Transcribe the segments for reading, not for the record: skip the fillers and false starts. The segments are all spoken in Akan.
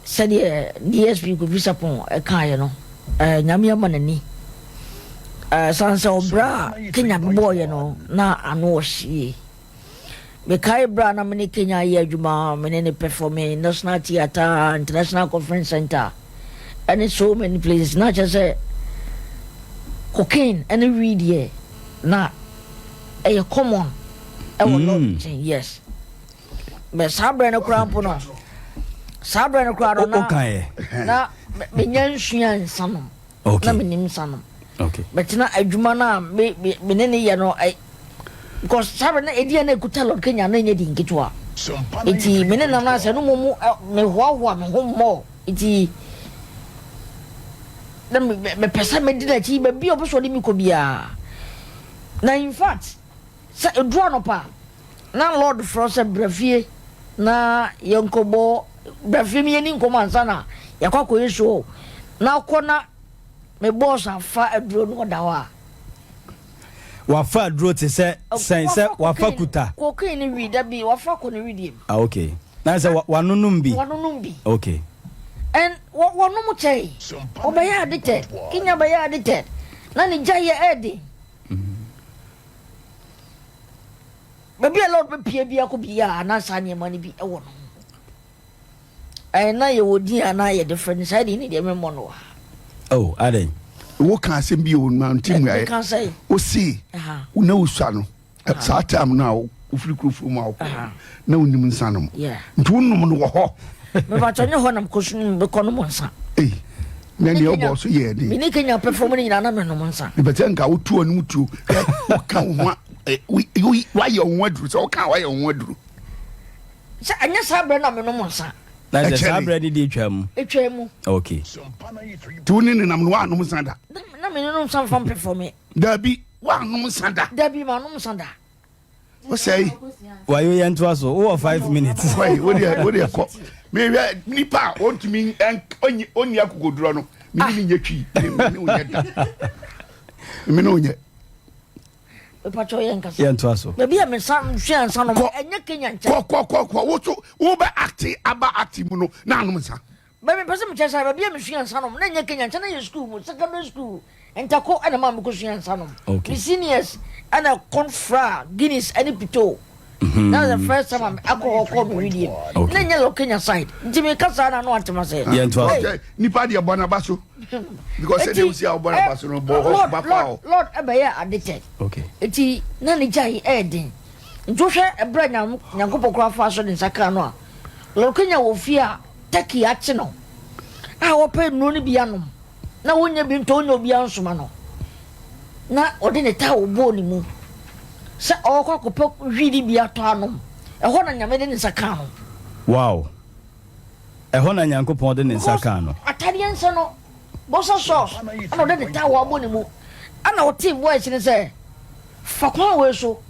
Sɛdeɛ DSP Kofi Sarpong kaeɛ no, Nyame ama n'ani. Ɛsiane sɛ ɔbrɛ a Kenya bɔɔyɛ no na ano ɔhye. Mekae berɛ a na me ne Kenya yɛ adwuma, me ne ne performing National Theatre, International Conference Center, ɛne so many places. Na kyerɛ sɛ cocaine ɛne weed deɛ na ɛyɛ common ɛwɔ lord nkyɛn, yes. Bɛ saa berɛ no koraa mpo no, saa berɛ no koraa no na na menya nsua nsa nom. Na menim nsa nom. Bɛtena adwuma no a me me ne ne yɛ no ɛ because saa berɛ no ɛdi a na ɛkuta Lord Kenya na ɛnyɛ di nketewa. Nti me ne nam no asɛ no mmom mehoahoa me ho mmɔ nti na mepɛ sɛ medi n'akyi baabi a ɔpɛ sɛ ɔde me kɔ biara. Na in fact sɛ ɛduru anɔpa na Lord frɛ sɛ bra fie na yɛnkɔbɔ, bra fie mi yɛni nkɔmmɔ ansa na yɛakɔ akɔyɛ show, na kɔ na me boss afa aduro no ɔda hɔ a. Wafa aduro te sɛ sɛn sɛ wafa kuta? Cocaine ne weed, dabi, wafa kɔ ne weed mu. Ah, okay. Na sɛ wanonom bi? Wanonom bi. Okay. And wɔnom kyɛe, ɔbɛyɛ addicted, Kenya bɛyɛ addicted, na ne gya yɛ ɛɛden. Baabi a Lord bɛpia bi akɔ biara na saa nneɛma no bi wɔ no ho. Ɛɛ na yɛwɔ din a na yɛde frɛ no saa din no deɛ memmɔ no wɔ ha. Oh, adɛn? Wo ka asɛm bi o ma nti mu ayɛ. Meka sɛ. O si na wosua no saa time no a wofiri kurofo mu a wokɔ na wonim nsa nom. Nti wonom no wɔ hɔ. Mebatɔ nyɛ hɔ na mekɔ nom nsa. Ei. Na nea ɔbɔ so yɛ den. Mene Kenya pɛfɔm no nyinaa na menom nsa. Mepɛ sɛ nka wotu ɔnom tuo. Woka wo ho a wayɛ wo ho aduru sɛ woka wayɛ wo ho aduru. Sɛ ɛnyɛ saa berɛ na menom nsa. Na sɛ saa berɛ no deɛ atwa mu. Atwa mu. Okay. Nti wo ne nenam no woanom nsa da? Na menom nsa mfa mpɛfɔme. Dabi, woanom nsa da? Dabi, manom nsa da. Wosɛe. Wayo yɛn to aso. Wowɔ 5 minutes. Kɔe, wodeɛ kɔ. Mehwɛ nipa a ɔntumi ɔnni akokodurɔ no, mene ne nyɛ twi, mene wo nyɛ da. Mene wo nyɛ. Mepatwa yɛ nkasa. Yɛn to aso. Baabi a mesa sua nsa nom, ɛnyɛ Kenya nkyɛn. Kɔ kɔ kɔ kɔ, wo so wobɛ acte aba acte mu no na anom nsa. Baabi mpɛ sɛ mekyerɛ sɛ baabi a mesua nsa nom na ɛnyɛ Kenya nkyɛn, na yɛ school mu, secondary school ntako ɛna maa mekɔsua nsa nom. Me seniors ɛna kɔnfra Guinness ɛne Pito. That was the first time I'm alcohol kɔ me wedeɛ mu. Na ɛnyɛ lɔ Kenya side. Nti meka saa na ano antem asɛ. Yɛn to aso. Nipa deɛ bɔ n'aba so. Because sɛdeɛ wosi a wobɔ n'aba so no bɔ hɔ ba fa hɔ. Lord ɛbɛyɛ addicted. Nti na ne gyae ɛyɛ den. Nti wohwɛ ɛberɛ a Nyankopɔn koraa faa so de nsa kaa no a, Lord Kenya wɔ fie a Turkey akye no a ɔpɛ nnuro no bi anom na wɔnnya bi ntɔ, ɔnnya obiara nsoma no na ɔde ne towel bɔɔ ne mu sɛ ɔrekɔ akɔpɛ wii no bi atɔ anom. Ɛhɔ na Nyame de ne nsa kaa no. Wow! Ɛhɔ na Nyankopɔn de ne nsa kaa no. Because atadeɛ nsa no, boxer shorts, ɛna ɔde ne towel abɔ ne mu. Ɛna ɔtee voice no sɛ, Fa kwan wei so,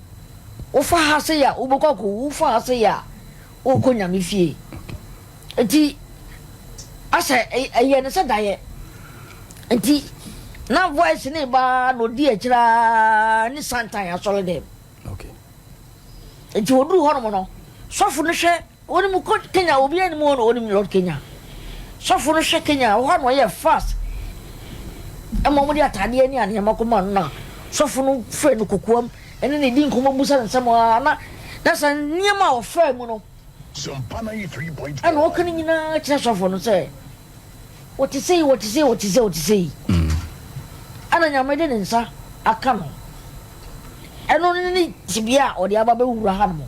wofa ha sei a wobɛkɔ akɔwu, wofa ha sei a worekɔ Nyame fie. Nti asɛ ɛyɛ no sɛ daeɛ. Nti na voice no reba ara na ɔdi akyire ara ne santan asɔre dɛm. Nti wɔduru hɔnom no, sɔfo no hwɛ Onim kɔ Kenya obiara nim hɔ na onim Lord Kenya. Sɔfo no hwɛ Kenya hɔ a na ɔyɛ fast ɛma wɔde ataadeɛ ne nneɛma kɔma no na sɔfo no frɛ no kokoam ɛne ne di nkɔmmɔ busa no nsɛm a na na sɛ nneɛma a ɔfaa mu no ɛna ɔka no nyinaa kyerɛ sɔfo no sɛ Wɔte sei, wɔte sei, wɔte sei, wɔte sei. Ɛna Nyame de ne nsa aka no. Ɛno ne ne tebea a ɔde aba bɛwura ha nom.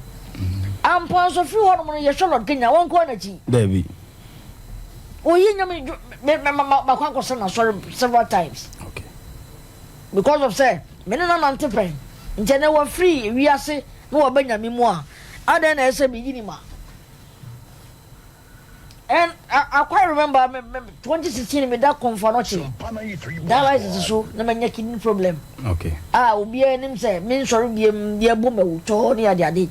Ampa nso firi hɔ nom no yɛhwɛ Lord Kenya wɔnkɔ n'akyi. Dabi. Oyi Nyame me me ma makɔ akɔsɛ n'asɔre several times. Okay. Because of sɛ me ne no nante pɛn. Nti ɛnɛ wafiri wiase na waba Nyame mu a adɛn na ɛsɛ meyi ne ma? And I, I quite remember me, me, 2016 me da Komfo Anokye dialysis so na manya kidney problem. Okay. A obiara nim sɛ me nsɔre biem deɛ bɔ mawu tɔɔ ne ade ade.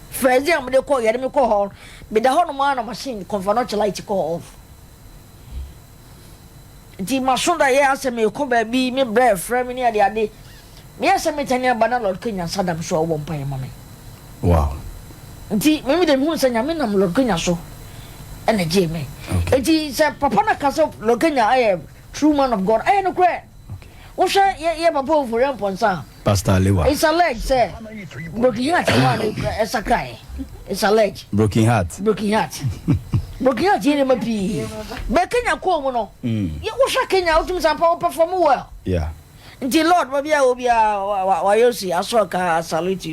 First day a mede kɔ yɛde me kɔ hɔ meda hɔ nom ara na machine Komfo Anokye light kɔ off. Nti maso da yɛ asɛ mekɔ baabi me brɛ frɛ me ne ade ade. Meyɛ sɛ metane aba na Lord Kenya nsa da me so a ɔbɔ mpaeɛ ma me. Wow. Nti me de mehu sɛ Nyame nam Lord Kenya so. Ɛna gyee me. Eti sɛ papa no ka sɛ Lord Kenya ayɛ true man of God, ɛyɛ nokorɛ. Wohwɛ yɛ papa Ofori Amponsah a, Pastor Alewa. It's alleged sɛ broken heart maa no ɛsakraeɛ. It's alleged. Broken heart. Broken heart. Broken heart yɛ nneɛma pii. Bɛ Kenya kɔɔ mu no, wohwɛ Kenya wotumi sɛ ampa wo perform well. Yeah. Nti Lord baabi a wɔ biara wayɛ osi asɔ ka, I salute you.